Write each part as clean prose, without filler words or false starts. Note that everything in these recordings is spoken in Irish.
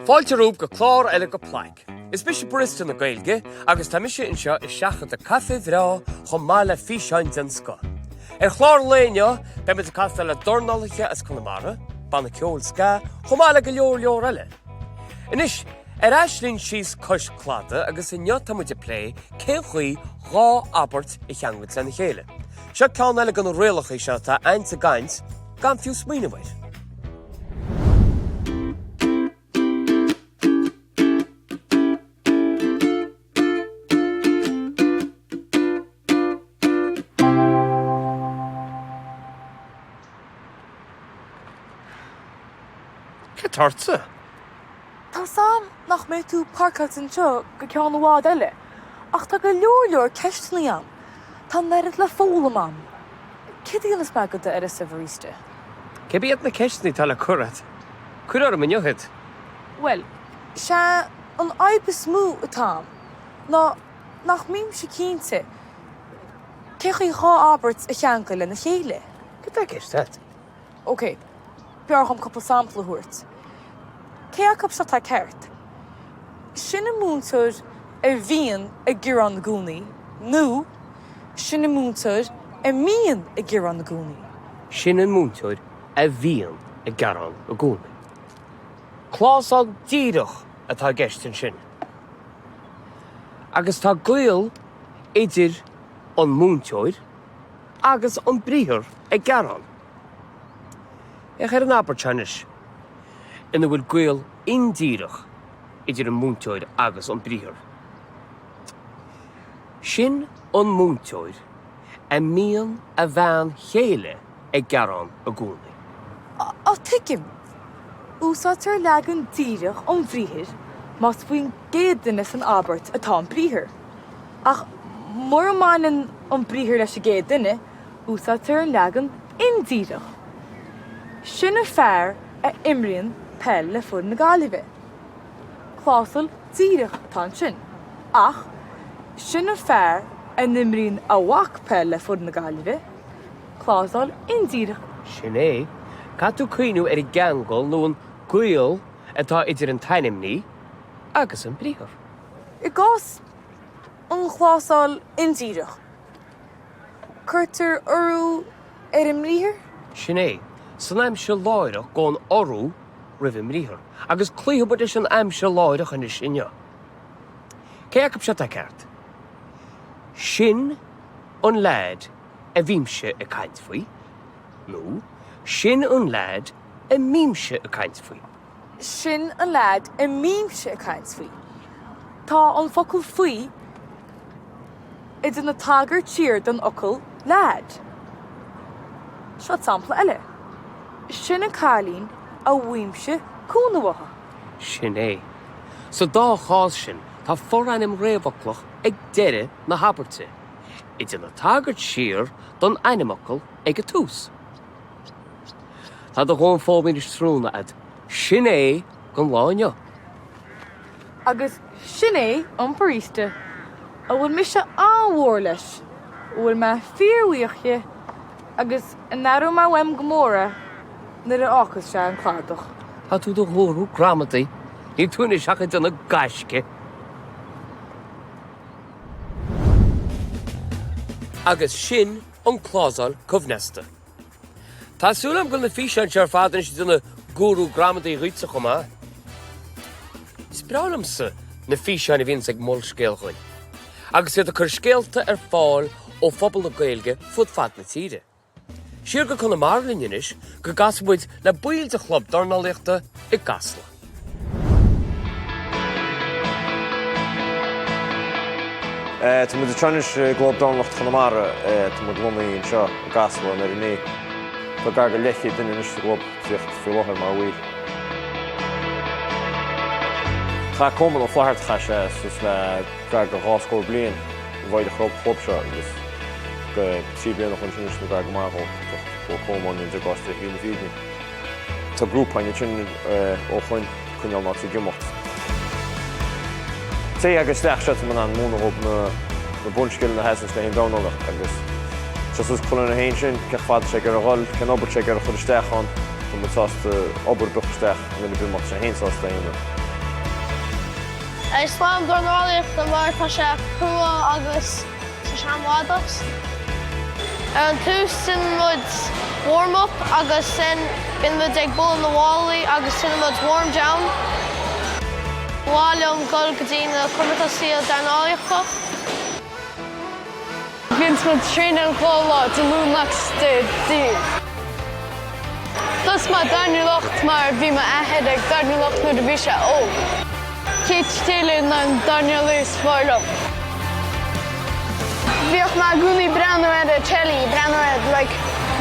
Fáilte romhaibh go clár eile de Plaic. Is mise Barista na Gaeilge agus tá mise anseo ag seachadadh caife bhreá chomh maith le físeáin den scoth. Ar chlár an lae inniu, beidh muid ag castáil le dornálaithe as Conamara, banna ceoil ska, chomh maith le go leor leor eile. Anois, ar ais linn síos cois cladaigh agus inniu tá muid ag plé cén chaoi 2 abairt a cheangailt lena chéile. Seo ceann eile de na rialacha seo atá a'inn sa gcaint gan fiú smaoineamh air. Céard tá ortsa? Tá's a'm nach mbeidh tú páirceáilte anseo go ceann i bhfad eile, ach tá go leor leor ceisteanna a'm. Tá an oiread le foghlaim a'm. Céard a dhéanfas mé go d'uireasa, a bharista? Cé iad na ceisteanna atá le cur agat? Cuir orm inniu iad. Bhuel, sé an fhadhb is mó atá a'm ná nach mbímse cinnte cé chaoi 2 abairt a cheangal lena chéile. Céard tá i gceist agat? Ok, b'fhearr dhom cúpla sampla a thabhairt. Cé acu seo atá ceart? Sin an múinteoir a bhíonn ag gearán i gcónaí nó sin an múinteoir a mbíonn ag gearán i gcónaí? Sin an múinteoir a bhíonn ag gearán i gcónaí. Clásal díreach atá i gceist ansin. Agus tá gaol idir an múinteoir agus an briathar ag gearán. Féach ar an abairt seo anois, ina bhfuil gaol indíreach idir an múinteoir agus an briathar. Sin an múinteoir a mbíonn a bhean chéile ag gearán i gcónaí. Á, tuigim. Úsáidtear leagan díreach an bhriathair más faoin gcéad duine san abairt atá an briathar. Ach mura mbaineann an briathar leis an gcéad duine, úsáidtear an leagan indíreach. Sin an fear a imríonn peil le foireann na Gaillimhe. Clásal díreach atá ansin. Ach sin an fear a n-imríonn a mhac peil le foireann na Gaillimhe. Clásal indíreach. Sin é. Caithfidh tú cuimhniú ar an gceangal nó an gaol atá idir an t-ainmní agus an briathar. I gcás an chlásail indíreach, cuirtear urú ar an mbriathar. Sin é. San aimsir láithreach, gabhann urú roimh an mbriathar. Agus cloífidh muid leis an aimsir láithreach anois inniu. Cé acu seo atá ceart? Sin an leaid a bhímse ag caint faoi, nó sin an leaid a mbímse ag caint faoi. Sin an leaid a mbímse ag caint faoi. Tá an focal faoi ag déanamh tagairt siar don fhocal leaid. Seo sampla eile. Sin an cailín a bhfaighimse cúnamh uaithi. Sin é. Sa dá chás sin, tá forainm réamhfhoclach ag deireadh na habairte, ag déanamh tagairt siar don ainmfhocal ag an tús. Tá do dhóthain foghlamtha anois tráthnóna a'd. Sin é don lá inniu. Agus sin é an barista a bhfuil mise an-mhór leis, a bhfuil mé fíorbhuíoch dhe agus a n-aireoidh mé uaim go mór é nuair a fhágfas sé an cladach. Tá tú do ghúrú gramadaí. Níl tú anois ach ag déanamh gaisce. Agus sin an clásal coibhneasta. Tá súil agam go bhfuil na físeáin seo ar fad anois ag déanamh gúrú gramadaí dhuitse chomh maith. Is breá liomsa na físeáin a bhíonns ag Molscéal dhuinn, agus iad ag cur scéalta ar fáil ó phobal na Gaeilge fud fad na tíre. Siar go Conamara linn anois go gcasfaidh muid le baill de chlub dornálaíochta i gCasla. Tá muid anseo anois i gClub Dornálaíochta Chonamara. Tá muid lonnaithe anseo i gCasla in Doire Né. Tá gar go leathchéad duine anois sa gclub ag tíocht faoi láthair mar bhaill. Chaith Colmán Ó Flatharta, chaith sé suas le gar go 2 scór bliain i bhfeighil an chlub seo agus go 3 bliana ó shoin anois nó gar go maith dhó, ó Colmán i gcás de shlí na fírinne. Tá grúpa againn ansin ó shoin, coinneáil ná ag imeacht. Té agus isteach seo tá mé in ann múineadh dhóibh na na bunscileanna a theastaíonns le haghaidh an dornálaíocht agus tá suas chuile dhuine féin sin, cén fad sé ag iarraidh a dhul, cén obair sé ag iarraidh a chur isteach ann, tá muid sásta obair ar bith a chur isteach i nduine ar bith má tá sé féin sásta é a dhéanamh. Is maith liom dornálaíocht mar tá sé crua agus tá sé an-bradach. Ar an tús déanann muid warm up agus sin bíonn muid ag bualadh na mhálaí agus déanann muid warm down. Ba mhaith liom dul go dtí na comórtaisí dornálaíochta. Bíonn muid traenáil 2 lá, Dé Luain agus Dé Domhnaigh. Thosaigh mé dornálaíocht mar bhí m'athair ag dornálaíocht nuair a bhí sé óg. Katie Taylor ná an dornálaí is fearr liom. Bhíodh mé i gcónaí breathnú ar an telly, breathnú ar like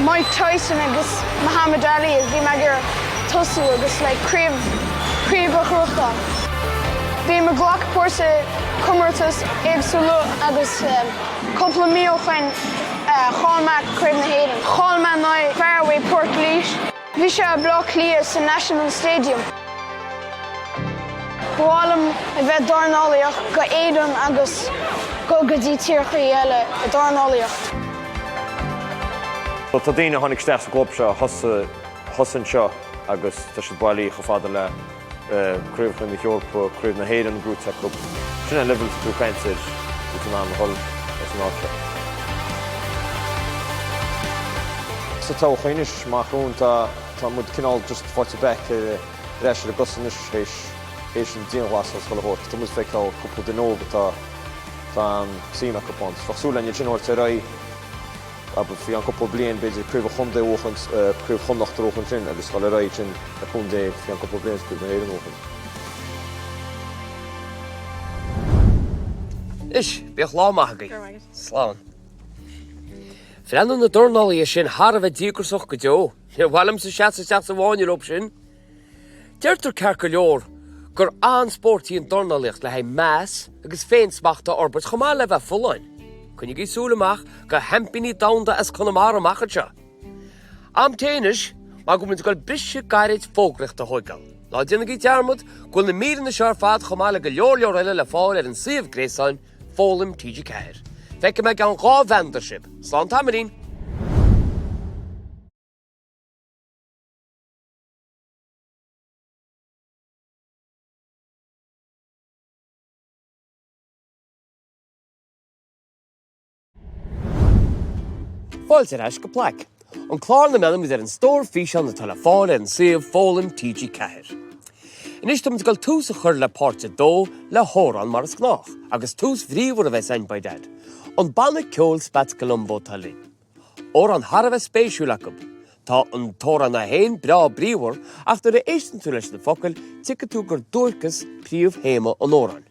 Mike Tyson agus Muhammad Ali agus bhí mé ag iarraidh tosú agus like craobh, craobh a ghnóthachtáil. Bím ag glacadh páirt i comórtais éagsúla agus cúpla mí ó shoin chaill mé Craobh na hÉireann. Chaill mé in aghaidh fear ó Port Laoise. Bhí sé i Bleá Cliath sa National Stadium. Ba mhaith liom a bheith dornálaíoch go Éirinn agus dul go dtí tíorthaí eile i dornálaíocht. Tá daoine a tháinig isteach sa gclub seo a thosaigh anseo agus tá siad bailithe chomh fada le Craobhacha na hEorpa, Craobh na hÉireann gnóite acu. Sin é an leibhéal atá tú ag caint air, bhí tú in ann a dhul as an áit seo. Sa todhchaí anois, amach romhainn, tá tá muid cineál just faighte back ar ar ais ar a gcosa anois théis théis an dianghlasáil is chuile shórt. Tá muid ag feiceáil cúpla duine óg atá atá an-suim acu ann. Bheadh súil againn iad sin a thabhairt ar aghaidh. Abair, faoi cheann cúpla bliain, b'fhéidir, Craobh an Chontae a bhuachan, Craobh Chonnacht a bhuachan ansin agus dul ar aghaidh ansin le contae faoi cheann cúpla bliain is Craobh na hÉireann a bhuachan. Anois, bíodh lá maith agaibh. Slán. Breathnaíonn na dornálaithe sin thar a bheith díograsach go deo. Níor mhaith liomsa seasamh isteach sa bhfáinne leo sin. Deirtear ceart go leor gur an-spórt í an dornálaíocht le haghaidh meas agus féinsmacht a fhorbairt chomh maith le bheith folláin. Coinnígí súil amach do sheaimpíní domhanda as Conamara amach anseo. Am tae anois mar go bhfuil muid ag dul briseadh gairid fógraíochta a thóigeáil. Ná déanaigí dearmad go bhfuil na míreanna seo ar fad chomh maith le go leor leor eile le fáil ar an suíomh gréasáin Foghlaim TG4. Feicfidh mé i gceann 2 mheandar sibh. Slán tamaillín! Fáilte ar ais go Plaic, an clár ina mbreathnaímid ar an stór físeán atá le fáil ar an suíomh Foghlaim TG4. Anois táimid ag dul tús a chur le páirt 2 le hamhrán mar is gnách, agus tús bhríomhar a bheas againn by dad. An banna ceoil Spats Colombo atá linn. Amhrán thar a bheith spéisiúil acu. Tá an t-amhrán é féin breá bríomhar ach nuair a éisteann tú leis na focail tuigfidh tú gur duairceas príomhthéama an amhráin.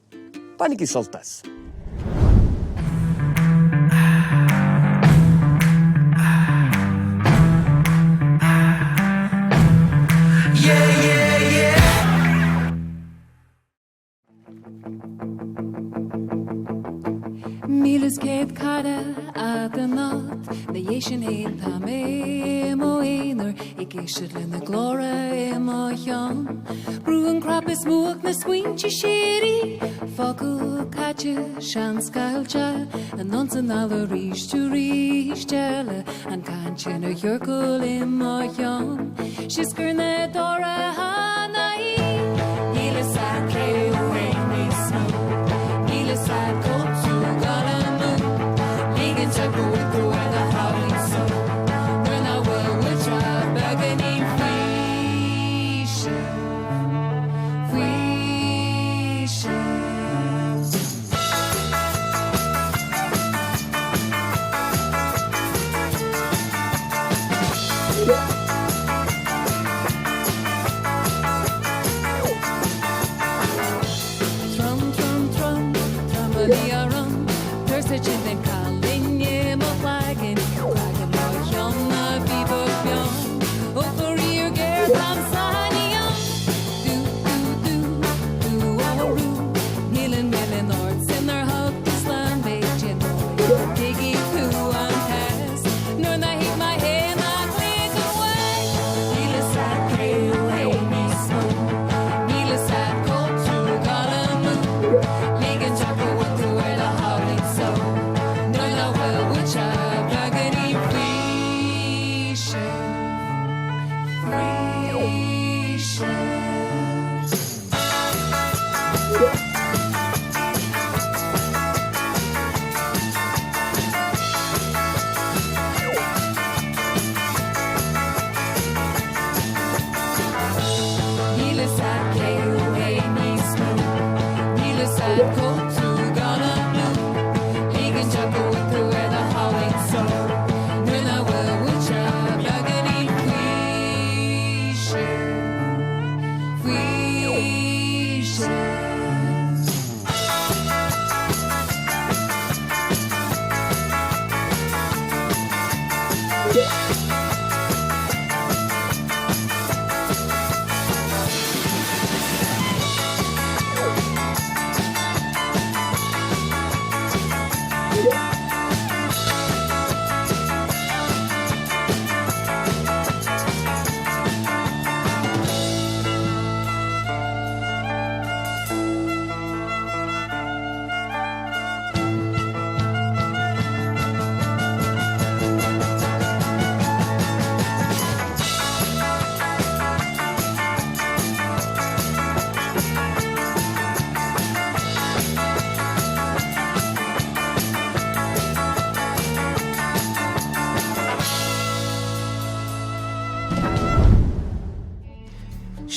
Bainigí sult as. 1,100 cara a'd anocht 'Na dhiaidh sin fhéin tá mé i mo aonar Ag éisteacht lena glórtha i mo cheann Brú an crap is múch na smaointe síoraí Focal caite, seans caillte Anonn 's anall arís arís eile An chaint ina chiorcal i mo cheann Sioscar na dtóraithe Níl fhios a'd cé thú fhéin níos mó Níl fhios a'd cá bhfuil tú ag dul amú Ligean de go bhfuil tú ar do sháimhín só Nuair nach bhfuil uait ach beagáinín faoisimh Faoisimh. Trom, trom, trom, trom a bhí orm, Tuirse tinn den cholainn i mo chloigeann, Cnag i mo cheann a bhí beag bionn. Ó faraor géar táim sáinnithe ann. Dú, dú, dú, dú, ó, rú, Níl an milleán ort sin nár thug tú slán mé Déan dóigh go dtuigfidh tú an cás Nuair nár thuig mé fhéin ach ligean uaidh. Níl fhios a'd cé thú fhéin níos mó Níl fhios a'd cá bhfuil tú ag dul amú Ligean de go bhfuil tú ar do sháimhín só.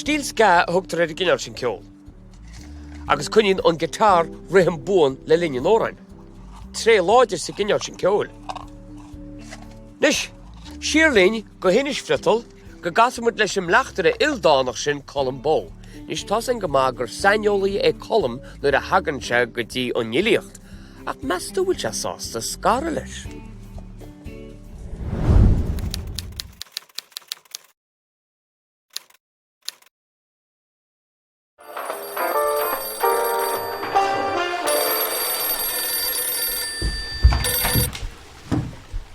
Stíl ska a thugtar ar an gcineál sin ceoil. Agus coinníonn an guitar rithim buan le linn an amhráin. Tréith láidir sa gcineál sin ceoil. Anois, siar linn go hInis Friotal go gcasfaidh muid leis an mbleachtaire ildánach sin Colm Bó. Anois tá's againn go maith gur saineolaí é Colm nuair a thagann sé go dtí an fhilíocht, ach meas tú bhfuil sé sásta scaradh leis?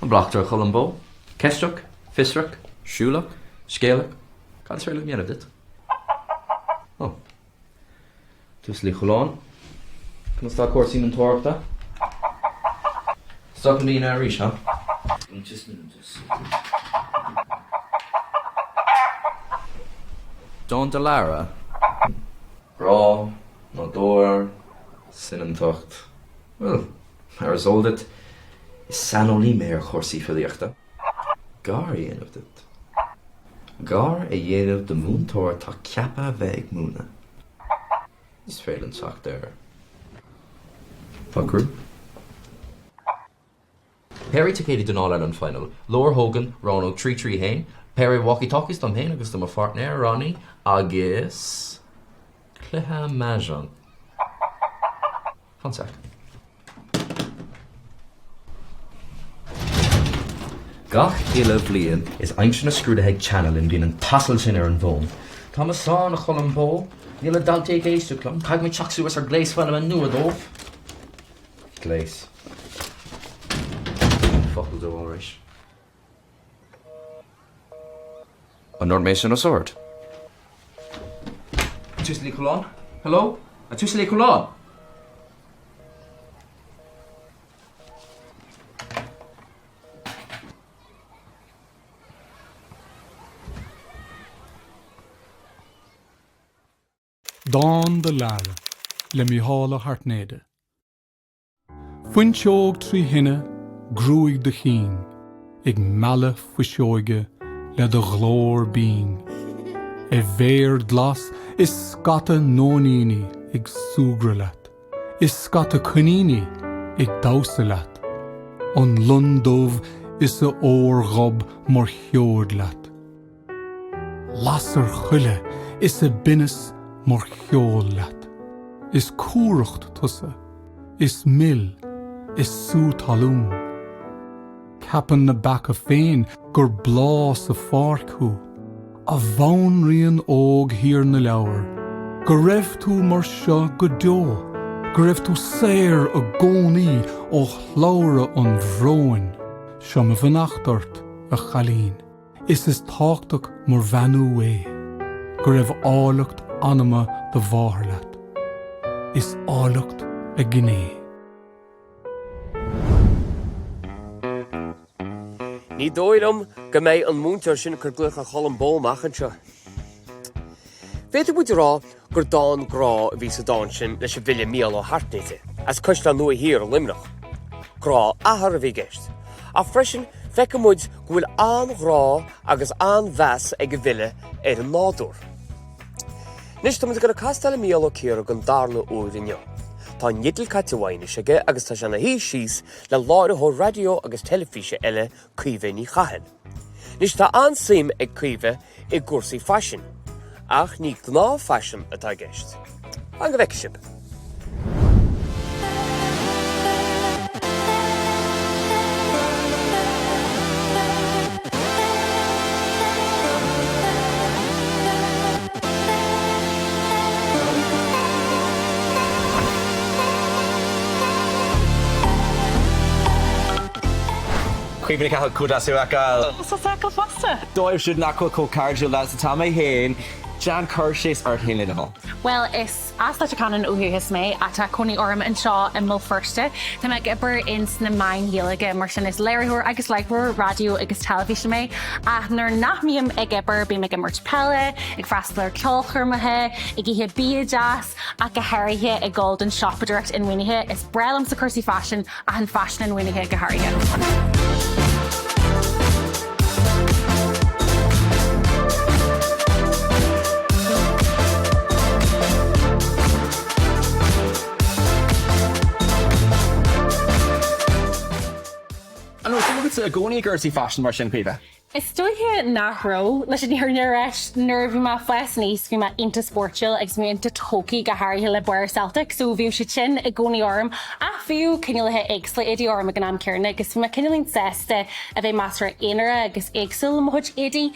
An Bleachtaire Colm Bó, Ceisteach, fiosrach, siúlach, scéalach, cad is féidir liom a dhéanamh duit? Ó. Tuas Uí Choileáin. Conas tá cúrsaí múinteoireachta? Stop an líne arís, ha? Dán do Lara. Grá, nádúr, soineantacht. Bhuel, mar is eol duit, is saineolaí mé ar chúrsaí filíochta. Gar a dhéanamh duit. Gar a dhéanamh do mhúinteoir atá ceaptha a bheith ag múineadh. Is féidir linn teacht ar shocrú. Péirí ticéidí don All Ireland Final, Laura Hogan, rannóg 3 3 1, péire walkie talkies dom féin agus do mo pháirtnéir, Ronnie, agus cluiche mahjong. Fan sec. Gach uile bhliain is aimsir na scrúduithe ag teannadh linn bíonn an t-asal sin ar an bhfón. Tá mé sáinn, a Choilm Bó. Níl na daltaí ag éisteacht liom. Caithfidh mé teacht suas ar ghléas foghlama nua dóibh. Gléas. Focal dó arís. An ndúirt mé sin os ard? An tUasal Uí Choileáin? Hello? An tUasal Uí Choileáin? Dán do Lara le Mícheál Ó hAirtnéide. Fuinseog 3 thine, gruaig do chinn, ag mealladh fuiseoige le do ghlór binn. I bhféar glas is scata nóiníní ag súgradh leat, is scata coiníní ag damhsa leat, an lon dubh is a ór-ghob mar sheoid leat. Lasair choille is a binneas mar cheol leat. Is cumhracht tusa, is mil, is sú talún. Ceapann na beacha féin gur bláth sa pháirc thú, a bhanríon óg thír na leabhar, go raibh tú mar seo go deo, go raibh tú saor i gcónaí ó shlabhra an bhróin. Seo mo bheannacht ort, a chailín. Is is tábhachtach mar bheannú é go raibh áilleacht anama do mháthar leat, is áilleacht a gné. Ní dóigh liom go mbeidh an múinteoir sin ag cur glaoch ar Cholm Bó amach anseo. B'fhéidir muid a rá gur dán grá a bhí sa dán sin leis an bhfile Mícheál Ó hAirtnéide, as Caisleán Nua Thiar i Luimneach. Grá athar a bhí i gceist. Ach freisin feiceann muid go bhfuil an-ghrá agus an-mheas ag an bhfile ar an nádúr. Anois tá muid ag dul ag castáil le Mícheál Ó Ciaraidh don darna huair inniu. Tá an fhidil caite uaidh anois aige agus tá sé ina shuí síos le láithreoir raidió agus teilifíse eile, Caoimhe Ní Chathail. Anois tá an-suim ag Caoimhe i gcúrsaí faisin, ach ní gnáth-fhaisean atá i gceist. Fan go bhfeicfidh sibh! Caoimhe Ní Chathail, chomh deas thú a fheiceáil. Deas thú a fheiceáil fosta. Dóibh siúd nach bhfuil chomh cairdiúil leat is atá mé féin, déan cur síos ort féin le do thoil. Bhuel, is. As Leitir Ceanainn ó dhúchas mé, ach tá cónaí orm anseo i mBéal Feirste. Tá mé ag obair ins na meáin Ghaeilge, mar sin is léiritheoir agus láithreoir raidió agus teilifíse mé. Ach nuair nach mbím ag obair, bím ag imirt peile, ag freastal ar ceolchoirmeacha, ag ithe bia deas, ach go háirithe ag dul don siopadóireacht inbhuanaithe. Is breá liomsa cúrsaí faisin, ach an faisean inbhuanaithe go háirithe. An raibh suim agatsa i gcónaí i gcúrsaí faisin mar sin, Caoimhe? Is dóiche nach raibh, leis an fhírinne a ráit. Nuair a bhí mé ag fás aníos bhí mé iontach spórtúil agus bhí mé iontach tógtha go háirithe le barr Celtic so bhíodh siad sin i gcónaí orm ach bhíodh cineálacha éagsúla éadaí orm ag an am céanna agus bhí mé cineáilín sásta a bheith measartha aonarach agus éagsúil le mo chuid éadaí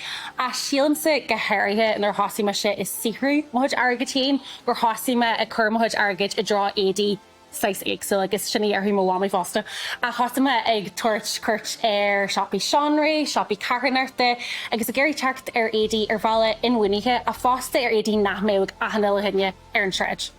ach sílimse go háirithe nuair a thosaigh mise ag saothrú mo chuid airgid féin gur thosaigh mé ag cur mo chuid airgid i dtreo éadaí saghas éagsúil agus sin a déarfadh mo mhamaí fosta. Ach thosaigh mé ag tabhairt cuairt ar siopaí seanré, siopaí carthanachta agus ag iarraidh teacht ar éadaí ar bhealach inbhuanaithe ach fosta ar éadaí nach mbeadh ag achan uile dhuine ar an tsráid.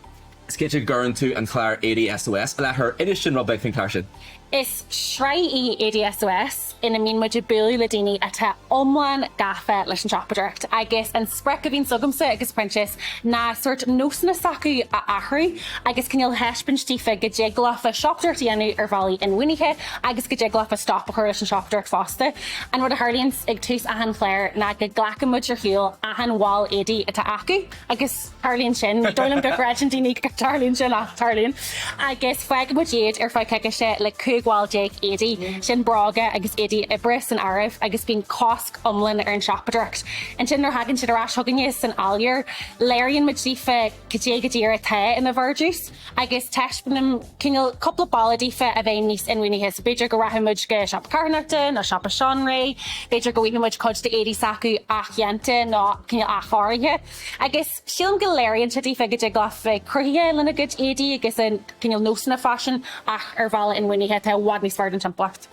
Is cinnte go gcuireann tú an clár Éadaí SOS i láthair. Inis dúinn rud beag faoin chlár sin. Is sraith í Éadaí SOS ina mbíonn muid ag bualadh le daoine atá iomlán gafa leis an tsiopadóireacht agus an sprioc a bhíonns agamsa agus Proinsias ná sórt nósanna s'acu a athrú agus cineál thaispeáint daofa go dtig leofa siopadóireacht a dhéanamh ar bhealaí inbhuanaithe agus go dtig leofa stop a chur leis an siopadóireacht fosta. An rud a tharlaíonns ag tús achan chláir ná go nglacann muid ar shiúl achan bhall éadaí atá acu agus Tarlaíonn sin. Ní dóigh liom go gcreideann daoine go dtarlaíonn sin ach tarlaíonn. Agus fágann muid iad ar feadh coicíse le 15 bhall éadaí, sin bróga agus éadaí oibre san áireamh, agus bíonn cosc iomlán ar an siopadóireacht. Ansin nuair a thagann siad ar ais chugainne san athuair, léiríonn muid daofa cad é go díreach atá ina vardrús agus taispeánaim cineál cúpla bealach daofa a bheith níos inbhuanaithe. So b'fhéidir go rachaidh muid go siopa carthanachta nó siopa seanré, b'fhéidir go bhfaighidh muid cuid d'éadaí s'acu athdhéanta nó cineál athchóirithe. Agus sílim go léiríonn sé daofa go dtig leo bheith cruthaitheach lena gcuid éadaí agus a gcineál nósanna faisin ach ar bhealach inbhuanaithe atá i bhfad níos fearr don timpeallacht.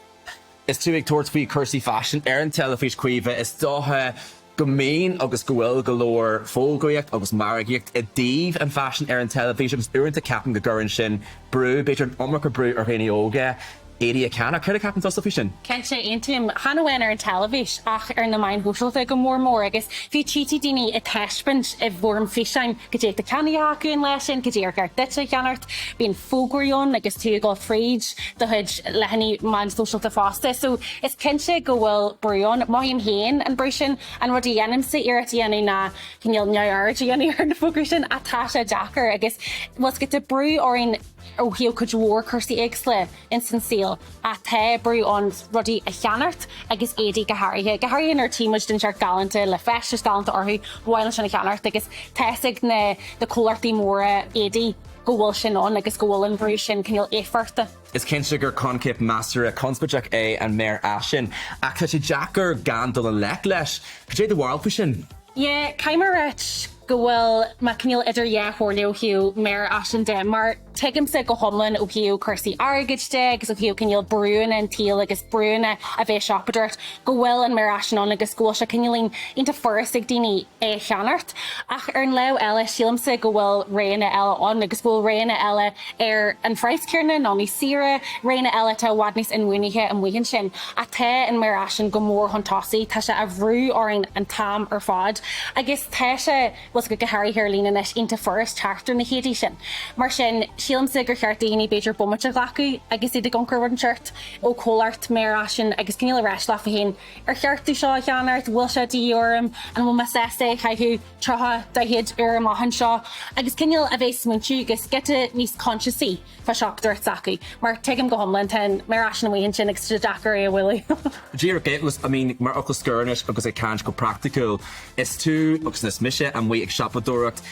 Is tú ag tabhairt faoi chúrsaí faisin ar an teilifís, Caoimhe, is dócha go mbíonn agus go bhfuil go leor fógraíocht agus margaíocht i dtaobh an faisin ar an teilifís agus uaireanta ceapaim go gcuireann sin brú, b'fhéidir an iomarca brú ar dhaoine óga éadaí a cheannach. Céard a cheapann tusa faoi sin? Cinnte, aontaím. Chan amháin ar an teilifís ach ar na meáin shóisialta go mór mór agus fiú tchítí daoine ag taispeáint i bhfoirm físeáin cad é atá ceannaithe acu an lá sin, cad é ar cheart duit a cheannacht. Bíonn fógraí ann agus tú ag dul fríd do chuid leathanaigh meán sóisialta fosta. So is cinnte go bhfuil brú ann. Mothaím féin an brú sin. An rud a dhéanaimse iarracht a dhéanamh ná cineál neamhaird a dhéanamh ar na fógraí sin ach tá sé deacair agus bhfuil 's agat tá brú orainn ó thaobh cuid mhór cúrsaí éagsúla ins an saol ach tá brú ann rudaí a cheannacht agus éadaí go háirithe. Go háirithe nuair a tchí muid duine inteacht galánta le feisteas galánta orthu, ba mhaith linn sin a cheannacht agus tá's ag na na comhlachtaí móra éadaí go bhfuil sin ann agus go bhfuil an brú sin cineál éifeachtach. Is cinnte gur coincheap measartha conspóideach é an mearfhaisean ach tá sé deacair gan dul i ngleic leis. Cad é do bharúil faoi sin? Yeah, caithfidh mé a ráit go bhfuil mé cineál idir dhá chomhairle ó thaobh mearfhaisean de, mar tuigimse go hiomlán ó thaobh cúrsaí airgid de agus ó thaobh cineál brúanna an tsaoil agus brúanna a bheith ag siopadóireacht go bhfuil an mearfhaisean ann agus go bhfuil sé cineáilín iontach furast ag daoine é a cheannacht. Ach ar an lámh eile, sílimse go bhfuil roghanna eile ann agus go bhfuil roghanna eile ar an phraghas céanna nó níos saoire, roghanna eile atá i bhfad níos inbhuanaithe amuigh ansin. Ach tá an mearfhaisean go mór chun tosaigh, tá sé á bhrú orainn an t-am ar fad agus tá sé, bhfuil 's agat, go háirithe ar líne anois, iontach furast teacht ar na héadaí sin. Mar sin, Sílimse gur cheart daoine b'fhéidir bomaite a ghlacadh agus iad ag amharc ar rud inteacht ó chomhlacht mearfhaisin agus cineál a ráit leofa féin, ar cheart domh seo a cheannacht, bhfuil sé de dhíth orm, an bhfuil mé sásta é a chaitheamh 30, 40 uair amach anseo agus cineál a bheith ag smaointiú agus giota níos consciousaí fá siopadóireacht s'acu mar tuigim go hiomlán tá an mearfhaisean amuigh ansin agus tá sé deacair é a bhualadh. Díreach é agus I mean mar fhocal scoir anois agus ag caint go praiticiúil, is tú agus is mise amuigh ag siopadóireacht,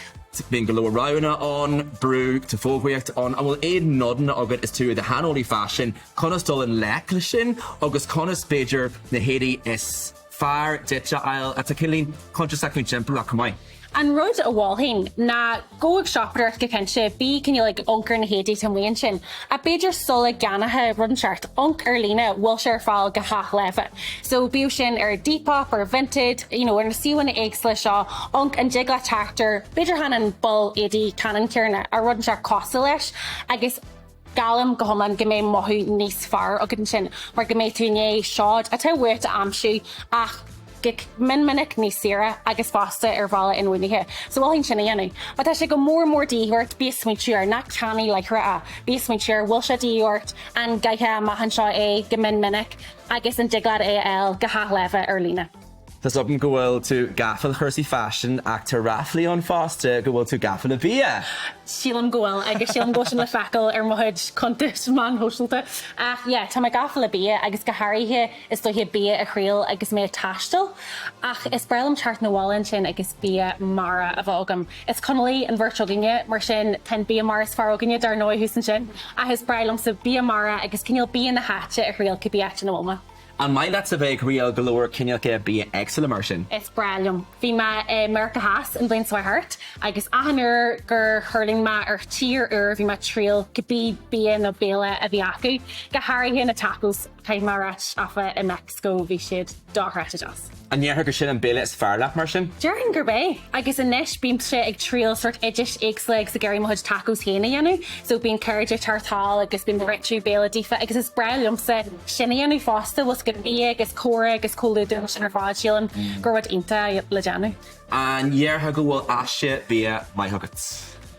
bíonn go leor roghanna ann, brú, tá fógraíocht ann, an bhfuil aon nodanna agat is tú i do shaineolaí faisin, conas dul i ngleic leis sin agus conas b'fhéidir na héadaí is fearr duit a fháil atá cineáilín cuntasach faoin timpeallacht chomh maith. An rud a mholfainn ná gabh ag siopadóireacht go cinnte, bí cineál ag amharc ar na héadaí atá amuigh ansin. Ach b'fhéidir sula gceannófá rud inteacht, amharc ar líne, bhfuil sé ar fáil go hathláimhe. So bíodh sin ar Depop, ar Vinted, you know ar na suíomhanna éagsúla seo, amharc an dtig leat teacht ar, b'fhéidir chan an ball éadaí ceannann céanna, ach rud inteacht cosúil leis agus, Geallaim go hiomlán go mbeidh mothú níos fearr agat ansin mar go mbeidh tú i ndiaidh seod atá uait a aimsiú ach go mion minic níos saoire agus fosta ar bhealach inbhuanaithe. So mholfainn sin a dhéanamh. Má tá sé go mór mór de dhíth ort, bí ag smaointiú air, ná ceannaigh láithreach é. Bí ag smaointiú air, bhfuil sé de dhíth ort, an gcaithfeá amach anseo é go mion minic agus an dtig leat é a fháil go hathláimhe ar líne. Tá's agam go bhfuil tú gafa le cúrsaí faisin ach tá ráflaí ann fosta go bhfuil tú gafa le bia! Sílim go bhfuil agus sílim go bhfuil sin le feiceáil ar mo chuid cuntais meán shóisialta. Ach yeah, tá mé gafa le bia agus go háirithe is dóiche bia a thriail agus mé ag taisteal. Ach is breá liom teacht 'na bhaile ansin agus bia mara a bheith agam. Is Conallaigh an bheirt againne, mar sin tá an bia mara is fearr againne dar ndóigh thuas ansin. Ach is breá liomsa bia mara agus cineál bia na háite a thriail cibé áit ina bhfuil mé. An maith leatsa bheith ag thriail go leor cineálacha bia éagsúla mar sin? Is breá liom. Bhí mé i Meiriceá Theas an bhliain seo thart agus achan uair gur thuirling mé ar tír úr bhí mé ag triail cibé bia nó béile a bhí acu, go háirithe na tacos, caithfidh mé a ráit, áfach, i Meicsiceo bhí siad dochreidte deas. An ndéarfá gur sin an béile is fearr leat mar sin? Déarfainn gurb é. Agus anois bímse ag triail sórt oidis éagsúla agus ag iarraidh mo chuid tacos féin a dhéanamh. So bíonn cairde ag teacht thall agus bím ag réitiú béile daofa agus is breá liomsa sin a dhéanamh fosta, bhfuil 's agat bia agus comhrá agus comhluadar sin ar fad, sílim gur rud iontach le déanamh. An ndéarfá go bhfuil aiste bia maith agat?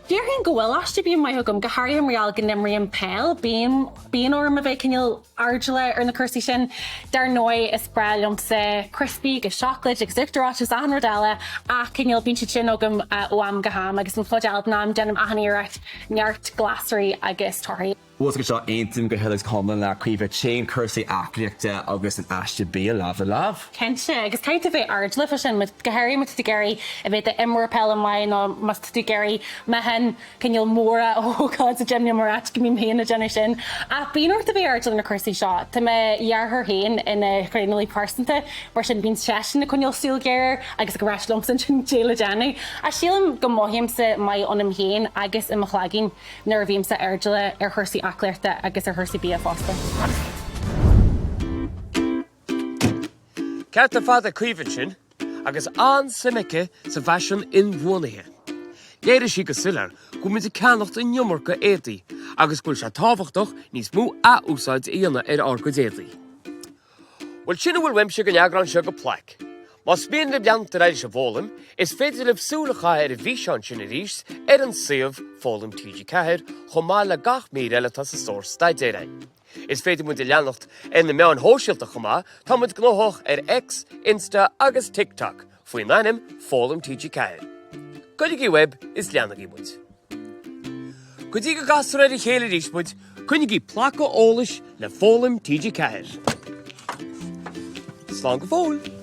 Déarfainn go bhfuil aiste bia maith agam, go háirithe mar gheall go n-imrím peil, bím, bíonn orm a bheith cineál airdeallach ar na cúrsaí sin. Dar ndóigh is breá liomsa criospaí agus seacláid agus uachtar reoite agus achan rud eile ach cineál bíonn siad sin agam ó am go ham agus an chuid eile den am déanaim achan iarracht neart glasraí agus torthaí. Bhfuil 's agat seo, aontaím go huile is go hiomlán le Caoimhe, téann cúrsaí aclaíochta agus an aiste bia lámh le lámh. Cinnte, agus caithfidh tú bheith airdeallach fá sin, go háirithe má tá tú ag iarraidh a bheith i d'imreoir peile maith nó má tá tú ag iarraidh meáchain cineál móra a thógáil sa gym níl mé ag ráit go mbím féin ag déanamh sin. Ach bíonn ort a bheith airdeallach ar na cúrsaí seo. Tá mo dheartháir féin ina thraenálaí pearsanta, mar sin bíonn seisean ag coinneáil súil ghéar air agus ag ráit liomsa ansin caidé le déanamh. Ach sílim go mothaímse maith ionam féin agus i mo chloigeann. nuair a bhímse airdeallach ar chúrsaí aclaíochta agus ar chúrsaí bia fosta. Ceart ar fad ag Caoimhe ansin, agus an-suim aici sa bhfaisean inbhuanaithe. Léirigh sí go soiléir go bhfuil muid ag ceannacht an iomarca éadaí agus go bhfuil sé tábhachtach níos mó ath-úsáid a dhéanamh ar ár gcuid éadaí. Bhuel, sin a bhfuil uaimse don eagrán seo de Plaic. Más mian libh leanacht ar aghaidh leis an bhfoghlaim, is féidir libh súil a chaitheamh ar an bhfíseán sin arís ar an suíomh Foghlaim TG4 chomh maith le gach mír eile atá sa stór staidéir againn. Is féidir muid a leanacht ar na meáin shóisialta chomh maith, tá muid gnóthach ar X, Insta agus TikTok faoin ainm Foghlaim TG4. Goilligí uaibh is leanaigí muid. Go dtí go gcastar ar a chéile arís muid, coinnigí placadh eolais le Foghlaim TG4. Slán go fóill!